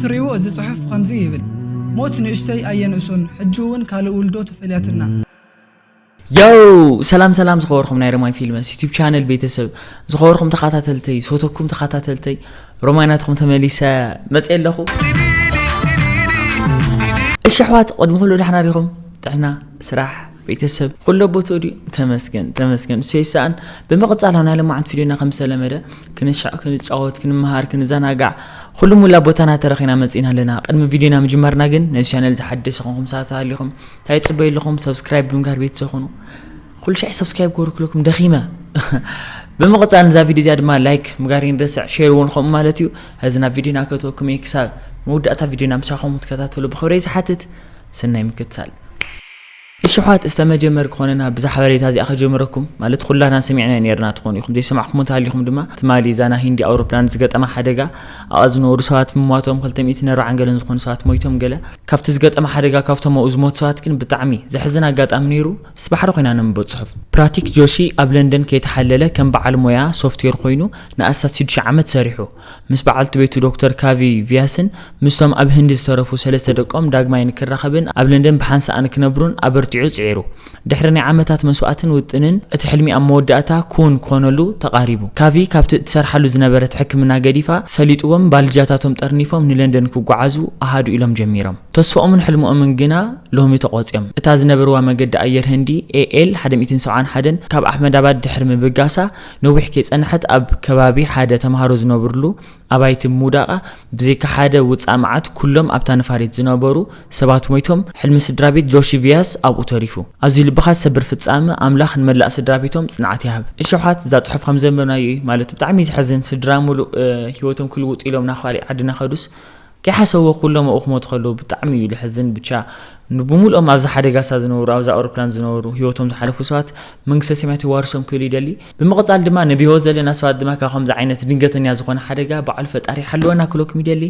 ትርእይዎ እዚ ጽሑፍ ከምዚ ይብል፣ ሞት ንእሽተይ ኣየንእሶን፣ ሕጂ እውን ካልእ ውልዶ ተፈልያትና። ያው ሰላም ሰላም ዝኸበርኩም ናይ ሮማይ ፊልምስ ዩቲብ ቻነል ቤተሰብ ዝኸበርኩም ተኸታተልተይ ዝፈተኩም ተኸታተልተይ ሮማይ ናትኩም ተመሊሰ መፅእ ኣለኹ። እሺ ኣሕዋት ቅድሚ ኩሉ ዳሕና ዲኹም? ጥዕና ስራሕ ቤተሰብ ኩሎ ቦትኡ ድዩ? ተመስገን ተመስገን እሱ ይሰኣን። ብምቕፃል ናይ ለማዓንት ቪድዮና ከም ዝተለመደ ክንሻዕ ክንጫወት ክንመሃር ክንዘናጋዕ ኩሉ ሙላ ቦታና ተረኺና መፂና ኣለና። ቅድሚ ቪድዮና ምጅማርና ግን ነዚ ቻነል ዝሓደሰ ኹንኩም ሰባት ኣለኹም እንታይ ትፅበዩ ኣለኹም? ሰብስክራይብ ብምጋር ቤተሰብ ኹኑ። ኩሉ ሻዕ ሰብስክራይብ ክገብሩ ክለኩም ደኺመ። ብምቕፃል ነዛ ቪድዮ እዚኣ ድማ ላይክ ምጋር ይንረስዕ ሼር እውን ከምኡ ማለት እዩ። ሕዚ ናብ ቪድዮና ከተወኩም እየ ክሳብ መወዳእታ ቪድዮና ምሳኹም ትከታተሉ ብኽብረይ ዝሓትት። ሰናይ ምክትታል። እሽሓት እስተ መጀመር ክኾነና ብዛ ሓበሬታ እዚኣ ከጀምረኩም ማለት ኩላና ሰሚዕና ነርና ትኾኑ ኢኹም ዘይሰማዕኩም እንተሃሊኹም ድማ ትማሊ ዛና ሂንዲ ኣውሮፕላን ዝገጠማ ሓደጋ ኣብኣ ዝነበሩ ሰባት ምሟቶም ክልተ ሚእትን ኣርባዓን ገለን ዝኾኑ ሰባት ሞይቶም ገለ ካብቲ ዝገጠመ ሓደጋ ካብቶም ኣብኡ ዝሞቱ ሰባት ግን ብጣዕሚ ዘሕዝን ኣጋጣሚ ነይሩ። ምስ ባሕሪ ኮይና ነንብቦ ጽሑፍ ፕራቲክ ጆሺ ኣብ ለንደን ከይተሓለለ ከም በዓል ሞያ ሶፍትዌር ኮይኑ ንኣስታት ሽዱሽተ ዓመት ሰሪሑ። ምስ በዓልቲ ቤቱ ዶክተር ካቪ ቪያስን ምስቶም ኣብ ህንዲ ዝተረፉ ሰለስተ ደቆም ዳግማይ ንክራኸብን ኣብ ለንደን ብሓንሳእ ንክነብሩን ኣበርቲዑ ጽዒሩ። ድሕሪ ናይ ዓመታት መስዋእትን ውጥንን እቲ ሕልሚ ኣብ መወዳእታ ክውን ክኾነሉ ተቓሪቡ። ካቪ ካብቲ እትሰርሓሉ ዝነበረት ሕክምና ገዲፋ ሰሊጥዎም ባልጃታቶም ጠርኒፎም ንለንደን ክጓዓዙ ኣሃዱ ኢሎም ጀሚሮም። ተስፍኦምን ሕልምኦምን ግና ሎሚ ተቖጽዮም። እታ ዝነበርዋ መገዲ ኣየር ህንዲ ኤኤል ሓደ ሚእትን ሰብዓን ሓደን ካብ ኣሕመዳባድ ድሕሪ ምብጋሳ ነዊሕ ከይጸንሐት ኣብ ከባቢ ሓደ ተምሃሮ ዝነብርሉ ኣባይቲ ምውዳቓ ብዘይካ ሓደ ውጻእ መዓት ኩሎም ኣብታ ነፋሪት ዝነበሩ ሰባት ሞይቶም ሕልሚ ስድራ ቤት ጆሺ ቪያስ ኣብኡ ተሪፉ። ኣዝዩ ልብኻ ዝሰብር ፍጻመ ኣምላኽ ንመላእ ስድራ ቤቶም ጽንዓት ይሃብ። እሽሓት እዛ ጽሑፍ ከም ዘንበብናዮ እዩ ማለት ብጣዕሚ እዩ ዘሕዝን ስድራ ሙሉእ ህይወቶም ክልውጡ ኢሎም ናብ ካሊእ ዓዲ እናኸዱስ ከይሓሰብዎ ኩሎም ኣብኡ ክሞቱ ከለዉ ብጣዕሚ እዩ ልሕዝን ብቻ ብሙሉኦም ኣብዛ ሓደጋ እሳ ዝነበሩ ኣብዛ ኣውሮፕላን ዝነበሩ ህይወቶም ዝሓለፉ ሰባት መንግስተ ሰማያት ይዋርሶም ክብል ይደሊ። ብምቕፃል ድማ ንብህይወት ዘለና ሰባት ድማ ካብ ከምዚ ዓይነት ድንገተኛ ዝኾነ ሓደጋ ባዕሉ ፈጣሪ ይሓልወና ክብለኩም ይደሊ።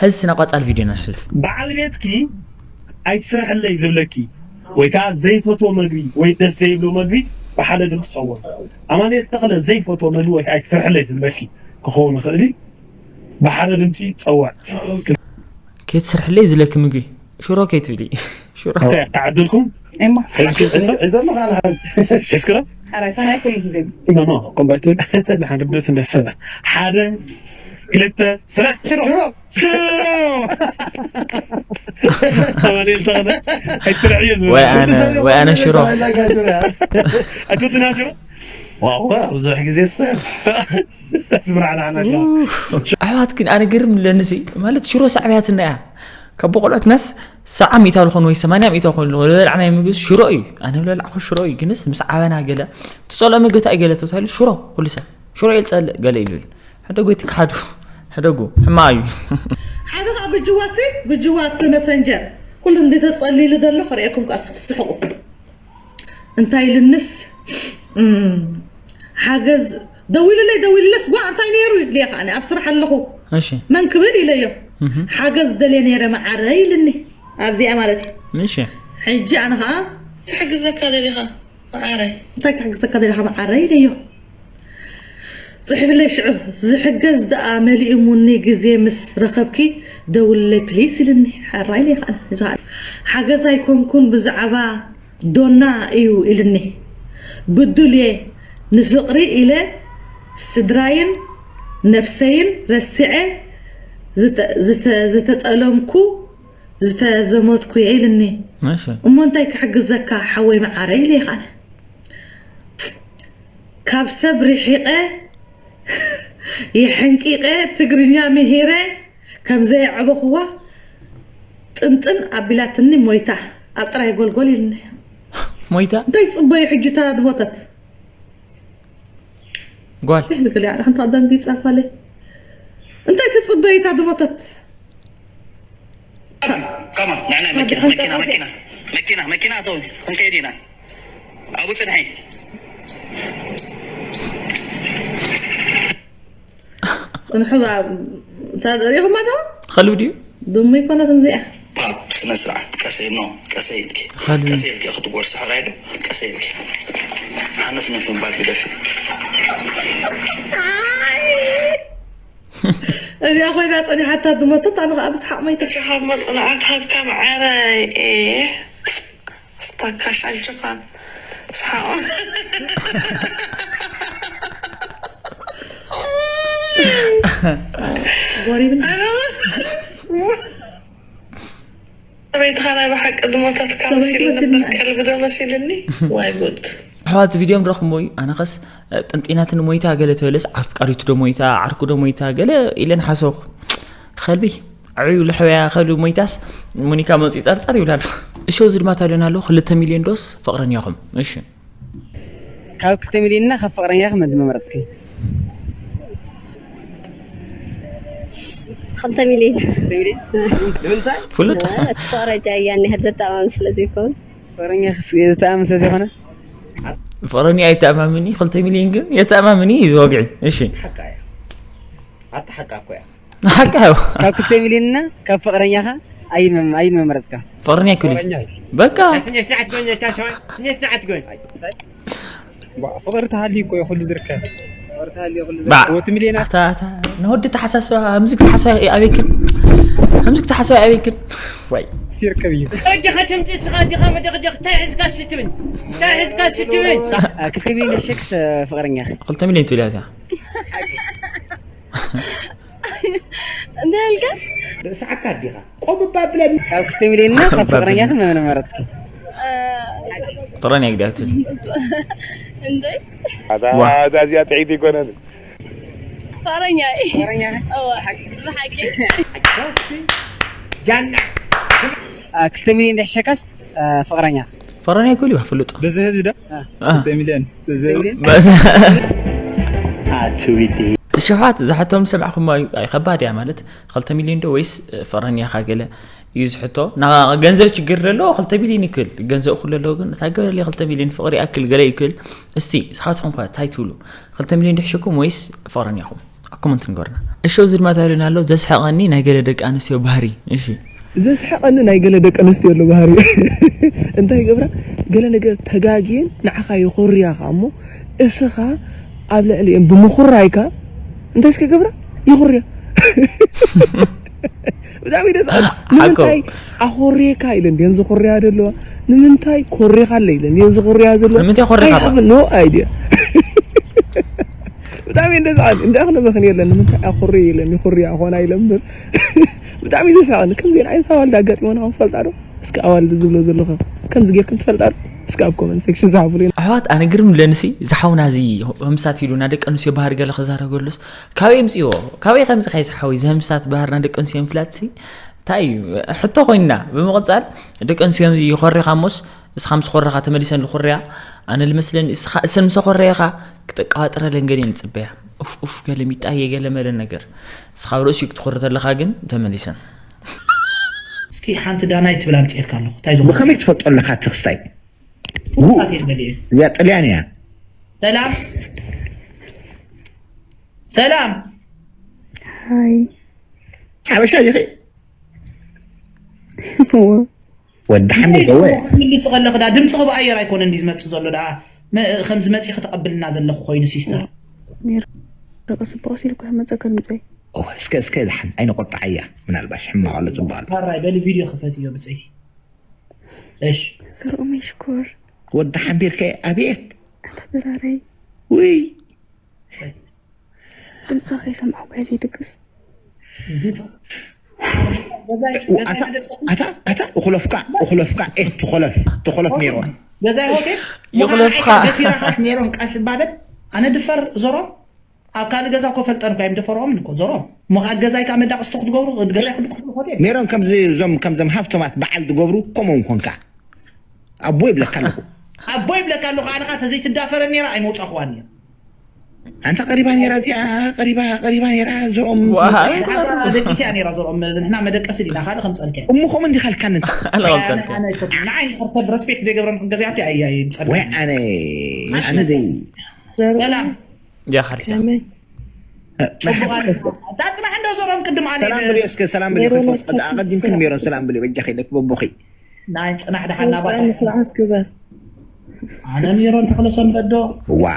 ሕዚ ናብ ቀፃሊ ቪድዮና ንሕልፍ። በዓል ቤትኪ ኣይትስርሕለይ ዝብለኪ ወይ ከዓ ዘይፈትዎ መግቢ ወይ ደስ ዘይብሎ መግቢ ብሓደ ድምፂ ፀውዕ። ኣማኑኤል ተኽለ ዘይፈትዎ መግቢ ወይ ከዓ ኣይትስርሕለይ ዝብለኪ ክኸውን ይኽእል እዩ። ብሓደ ድምፂ ፀውዕ። ከይትስርሕለይ ዝብለኪ ምግቢ ሽሮ ከይትብሊ ሽሮ ተዓድልኩም ኤማ ሒዝኩም ሒዝኩም ኣለኻ ንሓን ሒዝክረ ሓራይ ከናይ ኩሉ ግዜ ኢማማ ኮምባይትን ንሓን ርድት እንደሰበ ሓደ ክልተ ሰለስተ ሽሮ ኣማኑኤል ተኽለ ኣይስራሕ እየ ዝብል ወይ ኣነ ወይ ኣነ ሽሮ ኣኩትና ሽሮ ዋው ብዙሕ ግዜ ዝስራሕ ዝብርዓና ኣሕዋት ግን ኣነ ግርም ለንሲ ማለት ሽሮ ሳዕብያትና እያ ካብ በቆሎትናስ ሰዓ ሚእታ ዝኾኑ ወይ ሰማንያ ሚእታ ዝኾኑ ዝበላዕናዮ ምግቢ ሽሮ እዩ ኣነ ብለላዕኹ ሽሮ እዩ ግንስ ምስ ዓበና ገለ ትፀልኦ ምግቢ እንታይ ገለ ተባሂሉ ሽሮ ኩሉ ሰብ ሽሮ እየ ዝፀልእ ገለ ይብል ሕደጉ ይትክሓዱ ሕደጉ ሕማቕ እዩ ሓደ ከዓ ብጅዋሲ ብጅዋ ኣብቲ መሰንጀር ኩሉ እንዲ ተፀሊሉ ዘሎ ክርእየኩም ከዓ ስሕቁ እንታይ ኢልንስ ሓገዝ ደዊልለይ ደዊልለስ ጓ እንታይ ነይሩ ይብልየ ከዓ ኣብ ስራሕ ኣለኹ እሺ መን ክብል ኢለዮ ሓገዝ ደልየ ነይረ መዓረ ኢልኒ ኣብዚኣ ማለት እዩ እሺ ሕጂ ኣነ ከዓ ክሕግዘካ ደሊኻ መዓረ እንታይ ክሕግዘካ ደሊኻ መዓረ ኢለዮ ፅሕፍለይ ሽዑ ዝሕገዝ ደኣ መሊኡ ሙኒ ግዜ ምስ ረኸብኪ ደውልለይ ፕሊስ ኢልኒ ሓራይ ኢለ ከዓ ሓገዝ ኣይኮንኩን ብዛዕባ ዶና እዩ ኢልኒ ብዱል እየ ንፍቕሪ ኢለ ስድራይን ነብሰይን ረሲዐ ዝተጠለምኩ ዝተዘሞትኩ እየ ኢልኒ እሞ እንታይ ክሕግዘካ ሓወይ መዓረ ኢለ ይኻነ ካብ ሰብ ርሒቐ የሐንቂቐ ትግርኛ ምሂረ ከም ዘየዕበኽዋ ጥንጥን ኣቢላትኒ ሞይታ ኣብ ጥራይ ጎልጎል ኢልኒ ሞይታ እንታይ ትፅበዩ ሕጂ እታ ዝሞተት ጓል ይህልግል ያለ ሓንቲ ኣዳንጊፃ ጓለይ እንታይ ትፅበዩ እታ ዝሞተት Come on, ንዕና መኪና መኪና መኪና መኪና መኪና ኣተው ክንከይድ ኢና ኣብኡ ፅንሐ ንሕባ ሪኹማ ዶ ኸልብ ድዩ ድሙ ይኮነት እዚኣ ስነ ስርዓት ቀሰይ ኖ ቀሰይ ኢልኪ ኸልብ ቀሰይ ኢልኪ ክትጎርሲ ሕራይ ዶ ቀሰይ ኢልኪ ሓነፍ ነፍ ምባል ግደፊ እዚኣ ኮይና ጸኒሓታ ዝመተት፣ ኣነ ኸኣ ብስሓቕ መይተ። ኣጆኻ መጽናዕቲ ሃብካ መዓረይ። ስታካሽ ኣጆኻ። ስሓቕ። ጎሪብን። ሰበይትኻ ናይ ብሓቂ ዝሞተትካ ሰበይቲ መሲሉ ነበር፣ መሲልና። ከልቢ ዶ መሲልኒ? ዋይ ጉድ። ኣሕዋት፣ ቪድዮም ረኽሞ እዩ። ኣነኸስ፣ እ፣ ጥንጢናትኒ ሞይታ ገለ ተበለስ፣ ዓፍቃሪቱ ዶ ሞይታ፣ ዓርኩ ዶ ሞይታ ገለ ኢለን ሓሰብኩ። ከልቢ፣ ኣዕብዩ ልሕበያ ከልቢ ሞይታስ፣ ሙኒካ መፂኡ ጸርጸር ይብላ ኣሎ። እሾ ዝድማት ኣለን ኣሎ፣ ክልተ ሚልዮን ዶስ ፍቕረኛኹም? እሺ። ካብ ክልተ ሚልዮንና ካብ ፍቕረኛኺ መን ምመረጽኪ? ክልተ ሚልዮን። ክልተ ሚልዮን? ንምንታይ? ፍሉጥ። እቲ ፍቕረኛ ያን ያህል ዘተኣማምን ስለ ዘይኮን። ፍቕረኛኺ ስ-፣ ዘተኣማምን ስለ ዘይኮነ? ፍቕረኛ ኣይተኣማምኒ፣ ክልተ ሚልዮን ግን የተኣማምኒ እዩ ዝወግዒ። እሺ። ሓቃ እያ። ኣታ ሓቃ እኮ እያ። ሓቃ እዩ። ካብ ክልተ ሚልዮንና ካብ ፍቕረኛኻ ኣይመም-፣ ኣይመመረጽካ? ፍቕረኛ ይክልሽ። በቃ። ስኔት ንዓት ጎኝ፣ እታ ሰው ስኔት ንዓት ጎኝ። ባ፣ ፍቕሪ ተሃልዩ እኮ እዩ ኩሉ ዝርከብ። ፍቕሪ ተሃልዩ ኩሉ ባ። ዝርከብ። ወቲ ሚልዮናት ኣታ፣ ኣታ፣ ንወዲ ተሓሳስባ፣ ከምዚ ክትሓስባ ኣበይክን? ከምዚ ክትሓስባ ኣበይክን? ዋይ። ሲርከብ እዩ። እጅኻ ትምፅእ ስኻ ዲኻ መደቕደቕ፣ እንታይ ሒዝካ እሺ ትብል? እንታይ ሒዝካ እሺ ትብል? አ፣ ክልተ ሚልዮን ደሸክስ ፍቕረኛኺ? ክልተ ሚልዮን ትብል እያ እዚኣ። እንታይ ኣልካ? ርእሲ ዓካ ኣዲኻ። ቆም እባ ብለኒ። ካብ ክልተ ሚልዮንና ካብ ፍቕረኛኺ መን መረጽኪ? ፍቕረኛ ግዳቱ። እንደ ዋ። እዛ እዚኣ ጥዒት ይኮነን። ፍቕረኛ እዩ። ፍቕረኛኺ? እወ፣ ብሓቂ። ጃና። አ፣ ክልተ ሚልዮን ደሸካስ፣ አ፣ ፍቕረኛ? ፍቕረኛ ይኮል ይዋ ፍሉጥ። በዚ ህዚ ዶ? አ። ክልተ ሚልዮን። በዚ እሺ፣ ኣሕዋት፣ እዛ ሕቶ ምስ ሰማዕኹማ እዩ፣ ኣይ፣ ከባድ እያ ማለት፣ ክልተ ሚልዮን ዶ ወይስ ፍቕረኛኻ ገለ እዩ ዝሕቶ። ና ገንዘብ ችግር ዘለዎ ክልተ ሚልዮን ይክል፣ ገንዘብ ኩሉ ዘለዎ ግን፣ እታ ገለ ክልተ ሚልዮን ፍቕሪ ይኣክል ገለ ይክል። እስቲ፣ ንስኻትኩም ከ እንታይ ትብሉ? ክልተ ሚልዮን ድሕሽኩም ወይስ ፍቕረኛኹም? ኣብ ኮመንት ንገሩና። እሺ፣ ኣብዚ ድማ ታሪና ኣሎ፣ ዘስሕቐኒ ናይ ገለ ደቂ ኣንስትዮ ባህሪ። እሺ። ዘስሕቐኒ ናይ ገለ ደቂ ኣንስትዮ ኣሎ ባህሪ። እንታይ ይገብራ? ገለ ነገር ተጋግየን ንዓኻ ይኹርያኻ እሞ፣ እስኻ ኣብ ልዕሊኤን ብምኹራይካ፣ እንታይ እስከ ይገብራ? ይኹርያ። ብጣዕሚ ደስ ኣለ። ሓቆ። ንምንታይ ኣኾርየካ ኢለን ድየን ዝኹርያ ዘለዋ? ንምንታይ ኮሪኻለ ኢለን ድየን ዝኹርያ ዘለዋ? ንምንታይ ኮሪኻ I have no idea። ብጣዕሚ እንደ ዝዓል እንደ ኣኽለ መኽን የለን። ንምንታይ ኣኹሪ ኢለን ይኹርያ ኾና ኢለን እምበር። ብጣዕሚ ዘስሕቐኒ ከምዚአን ዓይነት ኣዋልድ ኣጋጢሞና ኸም ፈልጣ ዶ? እስኪ ኣዋልድ ዝብሎ ዘለኹ ከምዚ ጌርክን ትፈልጣ ዶ? እስኪ ኣብ ኮመንት ሴክሽን ዝሓፉለይ። ኣሕዋት፣ ኣነ ግርም ለንሲ ዝሓውና እዚ፣ ምሳት ኢሉ ና ደቂ ኣንስትዮ ባህሪ ገለ ክዛረብ ከሎስ፣ ካበይ ምፅዎ? ካበይ ከምፅኻ ይዝሓዊ? እዚ ምሳት ባህርና ደቂ ኣንስትዮ ምፍላጥሲ እንታይ እዩ? ሕቶ ኮይንና። ብምቕፃል፣ ደቂ ኣንስትዮ ከምዚ ይኾሪኻ እሞስ፣ እስኻ ምስ ኾረኻ ተመሊሰን ልኹርያ? ኣነ ልመስለኒ፣ እስኻ፣ እሰን ምስ ኾረየኻ፣ ክተቀባጥረለን ገለ ንፅበያ። ኡፍ፣ ኡፍ፣ ገለ ሚጣየ፣ ገለ መለ ነገር። እስኻ ኣብ ርእሲኡ ክትኾሪ ተለኻ ግን፣ ተመሊሰን። እስኪ ሓንቲ ዳናይት ትብል ኣምፅኤልካ ኣለኹ። እንታይ ዞም ብኸመይ ትፈልጦ ኣለኻ እቲ ክስታይ? ፍሉጣት እየ ገሊኤ። እዚኣ ጥልያን እያ። ሰላም ሰላም። ሃይ ሓበሻ ዲኺ? እወ ወዲ ሓሚድ እወ። ክትምልሲ ከለኺ ዳ ድምፅኺ ብኣየር ኣይኮነ እንዲ ዝመፅእ ዘሎ ዳ መ- ከም ዝመፅእ ክተቐብልና ዘለኹ ኮይኑ ሲስተር። ሜሮ ቀስ በቀስ ኢሉ እኮ መፀ ከልምፀይ እወ እስከ እስከ ድሓን ኣይነቆጣዓያ ምናልባሽ ሕማቕ ኣሎ ፅቡቕ ኣሎ። ባራይ በሊ ቪድዮ ክፈትዮ ብፅይ። እሺ ዘርኦመይ ሽኮር ወዲ ሓቢርከ ኣቤት ኣታ ድራረይ ውይ ድምፅኻ ከይሰማዕኩ ከይዘይድቅስ ኣታ ኣታ እኹለፍካ እኹለፍካ ኤ ትኾለፍ ትኾለፍ ሜሮን ገዛይ ሆቴል ይኹለፍካ። ገፊራኻስ ሜሮን ቃል ትባበል ኣነ ድፈር ዞሮም ኣብ ካልእ ገዛ እኮ ፈልጠን እኮ እዮም ድፈርኦም እኮ ዞሮም እሞ ከዓ ገዛይ ከዓ መዳቅስቲ ክትገብሩ ገዛይ ክድቅሱ ሆቴል ሜሮን ከምዚ እዞም ከምዞም ሃብቶማት በዓል ዝገብሩ ከምኦም ኮንካ ኣቦ ይብለካ ኣለኹ ኣቦ ይብለካ ኣለኹ ኣነ ከዓ ተዘይትዳፈረ ነራ ኣይመውፃኹዋን እየ ኣንተ ቀሪባ ነራ እዚኣ ቀሪባ ቀሪባ ነራ እዞም ዋሃ ደቂስያ ነራ ዞሮም ንሕና መደቀሲ ዲና ካልእ ከምፀልከ እሞ ከምኡ እንዲኻ ልካኒ እንተ ኣለ ከምፀልከ ንዓይ ሰብ ረስፔክት ዘይገብሮም ገዛያቱ ኣይ ምፀልከ ወይ ኣነ ኣነ ዘይ ሰላም ያ ሓሪፍታ ከመይ ፅቡቅ ኣለ ዳፅናሕ እንዶ ዞሮም ቅድም ኣነ ሰላም ብልዮ እስከ ሰላም ብልዮ ሜሮን ከይትወፅእ ኣቐዲምክን ሜሮን ሰላም ብልዮ በጃ ከይለክ በቦኺ ናይ ፅናሕ ደሓና ወፃ ንስርዓት ግበር ኣነ ሜሮን ተኽለሰንበት ዶ ዋ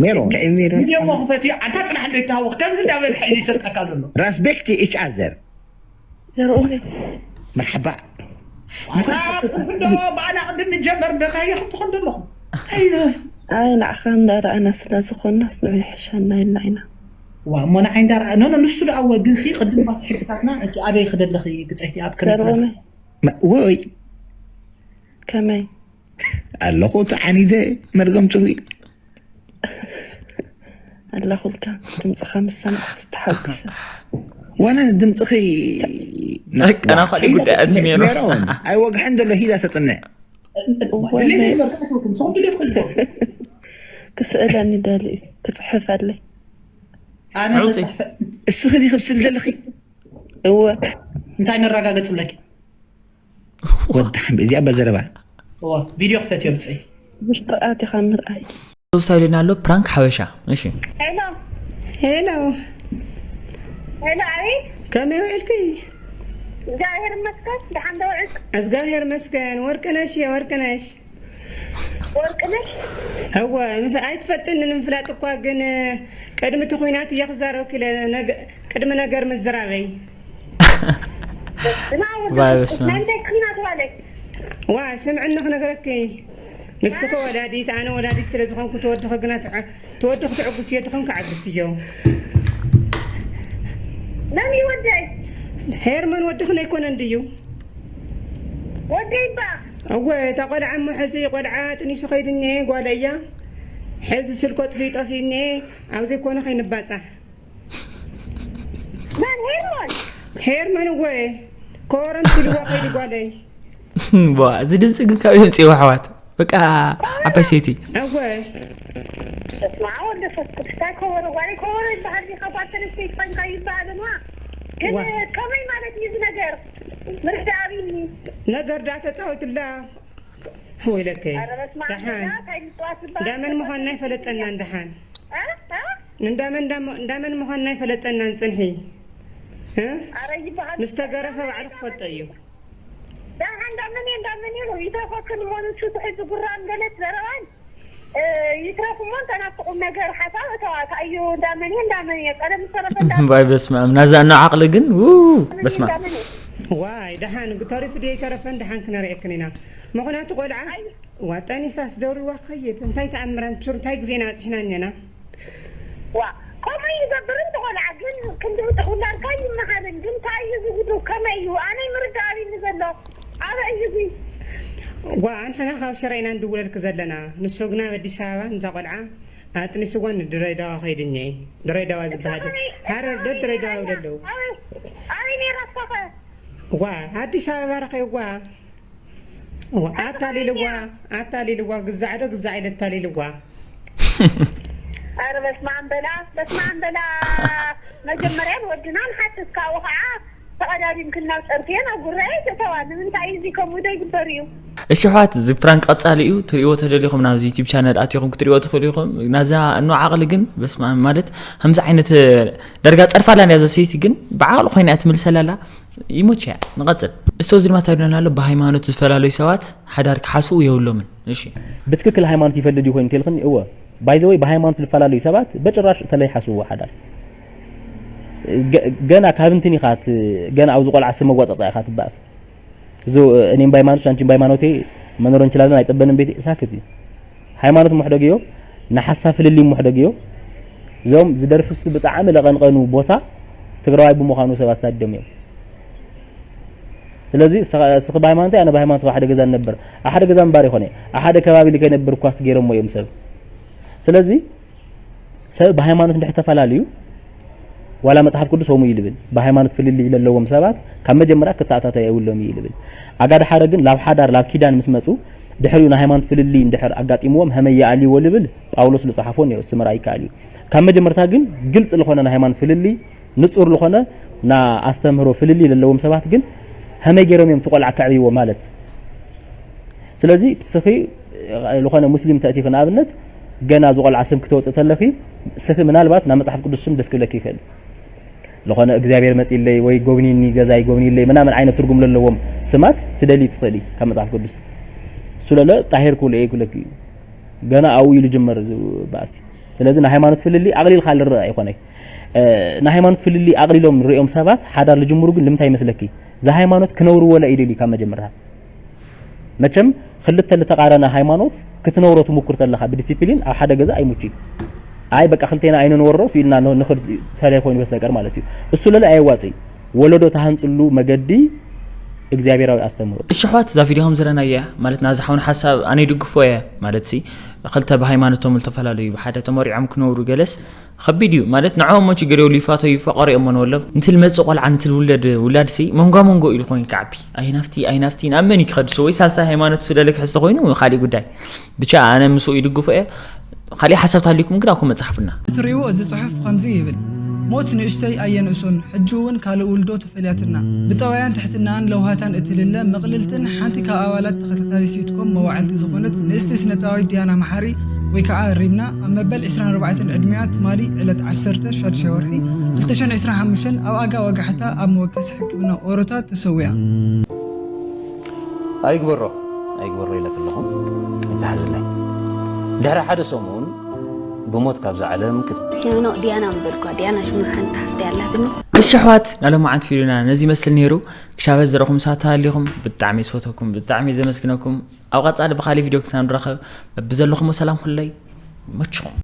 ሜሮን። ሓሲብካ እዩ ሜሮን። ቪድዮ እሞ ክፈትዮ ኣንታ ፅናሕ እንዶ ይተሃወኽ ከምዚ እንዳበለ ሕጂ ይሰድቀካ ዘሎ። Respect each other። ዘርኡዘይ መርሓባ። ኣታ እንዶ ብኣና ቅድም ንጀመር እንዶ እንታይ ኢኹም ትኾን ዘለኹም? እንታይ ኢሉ? ኣይ ንዓኻ እንዳረኣና ስለ ዝኾንናስ ንሕሸና ኢልና ኢና። ዋ እሞ ንዓይ እንዳረኣ ኖ ኖ ንሱ ደኣ እወ ግን ሲ ቅድም ባት ሕግታትና እቲ ኣበይ ክደለኺ ብፀይቲ ኣብ ከመይ ዘርኡመ መ- ወይ ከመይ ኣለኹ ተዓኒደ መርገም ፅሩይ። ኣለኹልካ ድምፅኻ ምስ ሰማዕኩ ዝተሓጒሰ። ዋላ ድምፅኺ ደቀና ካልእ ጉዳይ ኣቲ ሜሮን። ሜሮን ኣይወግሐን ዘሎ ሂዛ ተፅንዕ። እወ ድሌት ይበርካትኩም ሰው ድሌት ኩልኩም ክስእለኒ ደሊ እዩ ክፅሕፈለይ። ኣነ ኣውፂ። ተፅሕፈ እስኺ ዲ ክብስል ዘለኺ እወ እንታይ መረጋገፂ ኣለኪ? ወዲ ሓምድ እዚኣ በዘረባ እዋ ቪድዮ ክፈትዮ ብፀይ ውሽጢ ኣቲኻ ምርኣይ። ተወሳይልና ኣሎ ፕራንክ ሓበሻ። እሺ ሄሎ ሄሎ ሄሎ፣ ኣቤት። ከመይ ውዕልኪ? እግዚኣብሔር ይመስገን። ደሓን ዶ ውዕልክ? እግዚኣብሔር ይመስገን። ወርቅነሽ እየ ወርቅነሽ። ወርቅነሽ እወ ምፍ- ኣይትፈልጥኒ ንምፍላጥ እኳ ግን ቅድሚ እቲ ኩናት እየ ክዛረብክ ኢለ ነገ- ቅድሚ ነገር ምዝራበይ። እና ዋይ፣ በስመ ኣብ። ናይ እንታይ ኩናት ባለይ? ዋ ስምዕኒ ክነግረኪ ንስኺ ወላዲት ኣነ ወላዲት ስለ ዝኾንኩ ተወድኺ ግና ትዕ- ተወድኺ ትዕጉስዮ ትኾን ክዓግስዮ። መን እዩ ወደይ? ሄርመን ወድኽን ኣይኮነን ድዩ? ወደይ እባ እወ እታ ቆልዓ እሞ ሕዚ ቆልዓ ጥኒሱ ከይዱ እኒኤ ጓለ እያ። ሕዚ ስልኮ ጥፊ ጠፊ እኒኤ ኣብ ዘይኮነ ከይንባፃሕ። መን ሄርሞን? ሄርመን እወ ኮረም ሲልዋ ከይዱ ጓለይ። ዋ፣ እዚ ድምፂ ግን ካብ የምፅእዎ ኣሕዋት በቃ ዓባይ ሰይቲ። እወ በስመ ኣብ ወወልድ ወመንፈስ ቅዱስ። እንታይ ከበሮ ጓለይ ከበሮ ይበሃል ድዩ? ካብ ኣተነስተይ ኮይንካ ይበሃል እማ። ግን ዋ። ከመይ ማለት እዩ እዚ ነገር? ምርዳእ ኣብኒ። ነገር ዳ ተፃወትላ ወይለከይ ኧረ በስመ ኣብ ደሓን ወወልድ እንታይ ምፅዋት ዝበሃል እንዳመን ምዃንና ይፈለጠናን ደሓን እ? እ? እንዳመን እንዳመ- እንዳመን ምዃንና ይፈለጠናን ፅንሒ እ? ኧረ ይበሃል ምስ ተገረፈ ባዕሉ ክፈልጦ እዩ። ደሓን እንዳመን እየ እንዳመን እየ ነው ይተፈክን ሆኑ እሱ ትሕዚ ጉራን ገለት ዘረባን እ፣ ይትረፍ እሞ እንተ ናብቲ ቁም ነገር ሓሳብ እተዋ። እንታይ እዩ እንዳመን እየ እንዳመን እየ ቀደም ዝተረፈ እንዳ ባይ በስመ ኣብ ናዛ እና ዓቕሊ ግን ው በስመ ኣብ። እንዳመን እየ ዋይ ደሓን ተሪፉ ድየ ይተረፈን ደሓን ክነርእየክን ኢና። ምኽንያቱ ቆልዓስ ዋ ጠኒሳስ ደውሪዋ ክኸይድ እንታይ ተኣምረን ቱር እንታይ ግዜና ኣፅሒና እኒና። ዋ ከምኡ ይገብር እንተ ቆልዓ ግን ክንዲ ብጥሕ ውላድካ ይመሃልን ግን እንታይ እዩ ዝጉዱ ከመይ እዩ ኣነይ ምርዳእ ኣብኒ ዘሎ ኣበይ እዩ እዚ ዋ ንሕና ካብ ሽረ ኢና ንድውለልክ ዘለና ንሱ ግና ኣብ ኣዲስ ኣበባ ንዛ ቆልዓ ኣጥኒስዋ ንድሬዳዋ ከይዱ እኒኤ ድሬዳዋ ዝበሃል ሃረር ዶ ድሬዳዋ ይብሉ ኣለዉ ኣበይ ነይራ እስኻ ከ ዋ ኣዲስ ኣበባ ረኸይዋ ዋ ኣታሊልዋ ኣታሊልዋ ግዛዕ ዶ ግዛዕ ኢለ ኣታሊልዋ ኣረ በስመ ኣብ በላ በስመ ኣብ በላ መጀመርያ ንወድና ንሓትት ካብኡ ከዓ ተቐዳዲምክን ናብ ጸርፍዮ ናብ ጉራየ ተተዋ ንምንታይ እዚ ከምኡ ዶ ይግበር እዩ እሺ ኣሕዋት እዚ ፕራንክ ቀፃሊ እዩ። ትሪእዎ ተደሊኹም ናብዚ ዩቲብ ቻነል ኣቲኹም ክትሪእዎ ትኽእሉ ኢኹም። ናዛ እኖ ዓቕሊ ግን በስመ ኣብ ማለት ከምዚ ዓይነት ዳርጋ ፀርፋላ እያ እዛ ሰይቲ ግን ብዓቕሊ ኮይና እያ ትምልሰላላ። ይሞች እያ ንቐፅል። እስቶ እዚ ድማ እንታይ ይብለና ኣሎ ብሃይማኖት ዝፈላለዩ ሰባት ሓዳር ክሓስቡ የብሎምን። እሺ ብትክክል ሃይማኖት ይፈልጥ ይኾን እንተልክኒ እወ ባይዘወይ ብሃይማኖት ዝፈላለዩ ሰባት በጭራሽ ተለይ ሓስብዎ ሓዳር ገ- ገና ካብ እንትን ኢኻ ት- ገና ኣብዚ ቆልዓ ስም መዋፀፃ ኢኻ ትበኣስ እዚ እኔም በሃይማኖት አንቺም በሃይማኖቴ መኖር እንችላለን አይጠበንም ቤት ሳክት እዩ ሃይማኖት ሞሕደግዮ ንሓሳብ ፍልልይ ሞሕደግዮ እዞም ዝደርፍሱ ብጣዕሚ ለቐንቐኑ ቦታ ትግራዋይ ብምዃኑ ሰብ ኣሳድዶም እዮም ስለዚ እስኻ- እስኺ ብሃይማኖት ኣነ ብሃይማኖት ሓደ ገዛ ንነብር ኣብ ሓደ ገዛ ምባር ይኾነ ኣብ ሓደ ከባቢ ልከ ነብር ኳስ ገይሮሞ እዮም ሰብ ስለዚ ሰብ ብሃይማኖት እንድሕር ተፈላለዩ ዋላ መፅሓፍ ቅዱስ ከምኡ እዩ ልብል ብሃይማኖት ፍልልይ ለለዎም ሰባት ካብ መጀመርያ ክተኣታተዩ የብሎም እዩ ልብል ኣጋድሓረ ግን ላብ ሓዳር ላብ ኪዳን ምስ መፁ ድሕሪኡ ናይ ሃይማኖት ፍልልይ እንድሕር ኣጋጢምዎም ሀመይ ይኣልይዎ ልብል ጳውሎስ ዝፀሓፎ እኒኦ እሱ ምርኣይ ይከኣል እዩ ካብ መጀመርታ ግን ግልፂ ዝኾነ ናይ ሃይማኖት ፍልልይ ንፁር ዝኾነ ና ኣስተምህሮ ፍልልይ ለለዎም ሰባት ግን ሀመይ ገይሮም እዮም ትቆልዓ ከዕብይዎ ማለት ስለዚ ስኺ ዝኾነ ሙስሊም ተእቲኺ ንኣብነት ገና ዝቆልዓ ስም ክተወፅእ ተለኺ ስኺ ምናልባት ናብ መፅሓፍ ቅዱስ ስም ደስ ክብለኪ ይኽእል ዝኾነ እግዚኣብሔር መፂለይ ወይ ጎብኒኒ ገዛይ ጎብኒለይ ምናምን ዓይነት ትርጉም ለለዎም ስማት ትደሊ ትኽእሊ ካብ መፅሓፍ ቅዱስ ሱለለ ጣሄር ክብሎ እየ ክብለኪ እዩ ገና ኣብኡ ኢሉ ጅመር እዚ ባእሲ ስለዚ ናይ ሃይማኖት ፍልልይ ኣቕሊልካ ዝረኣ ኣይኮነይ። ናይ ሃይማኖት ፍልልይ ኣቕሊሎም ሪኦም ሰባት ሓዳር ዝጅምሩ ግን ልምታይ ይመስለኪ? እዛ ሃይማኖት ክነውርዎ ኢሉ ኢሉ ካብ መጀመርታ። መቸም ክልተ ዝተቓረነ ሃይማኖት ክትነውሮ ትምኩር ተለኻ ብዲሲፕሊን ኣብ ሓደ ገዛ ኣይሙች። ኣይ በቃ ክልቴና ኣይንንወሮ ኢልና ንኽድ ተለይ ኮይኑ በስተቀር ማለት እዩ። እሱ ለለ ኣየዋፅእ። ወለዶ ተሃንፅሉ መገዲ እግዚኣብሔራዊ ኣስተምሮ። እሺ ኣሕዋት፣ እዛ ቪድዮ ከም ዝረናያ ማለት ናዚ ሓውን ሓሳብ ኣነ ይድግፎ እየ ማለት ሲ ክልተ ብሃይማኖቶም ዝተፈላለዩ ብሓደ ተመሪዖም ክነብሩ ገለስ ከቢድ እዩ ማለት ንዕኦም ሞ ችግር የብሉ ይፋተዩ ይፋቀሩ እዮም ንወሎም ንትል መጽእ ቆልዓ ንትል ውለድ ውላድ ሲ መንጓ መንጎ ኢሉ ኮይኑ ክዓቢ ኣይናፍቲ ኣይናፍቲ ናብ መን ይክኸድሱ ወይ ሳልሳይ ሃይማኖት ስለለ ክሕዝተ ኮይኑ ካሊእ ጉዳይ ብቻ ኣነ ምስኡ ይድግፎ እየ። ካሊእ ሓሳብ ታሊኩም ግን ኣኮ መጽሓፍና እትርእይዎ እዚ ጽሑፍ ከምዚ ይብል፣ ሞት ንእሽተይ ኣየንእሶን፣ ሕጂ እውን ካልእ ውልዶ ተፈልያትና። ብጠባያን ትሕትናኣን ለውሃታን እትልለ ምቕልልትን ሓንቲ ካብ ኣባላት ተኸታታሊ ሲትኮም መዋዕልቲ ዝኾነት ንእስቲ ስነጥበባዊት ዲያና መሓሪ ወይ ከዓ ሪምና ኣብ መበል ዕስራን ኣርባዕተን ዕድሚኣ ትማሊ ዕለት ዓሰርተ ሻዱሻይ ወርሒ ክልተ ሽሕን ዕስራን ሓሙሽተን ኣብ ኣጋ ወጋሕታ ኣብ መወከሲ ሕክምና ኦሮታ ተሰዊኣ። ኣይግበሮ ኣይግበሮ ኢለክ ኣለኹ። ይትሓዝለይ። ድሕሪ ሓደ ሰሙን ብሞት ካብዛ ዓለም ክት- ሄኖ ዲያና ምበልኳ ዲያና ሽሙ ሓንቲ ሓፍቲ ኣላትኒ። እሺ ኣሕዋት ናሎማዓንቲ ቪድዮና ነዚ ይመስል ነይሩ። ክሻበት ዘረኹም ሳታ ኣሊኹም ብጣዕሚ ዝፈተኩም ብጣዕሚ ዘመስግነኩም። ኣብ ቀጻሊ ብኻሊ ቪድዮ ክሳብ ንራኸብ በብዘለኹሞ ሰላም ኩለይ ይመችኹም።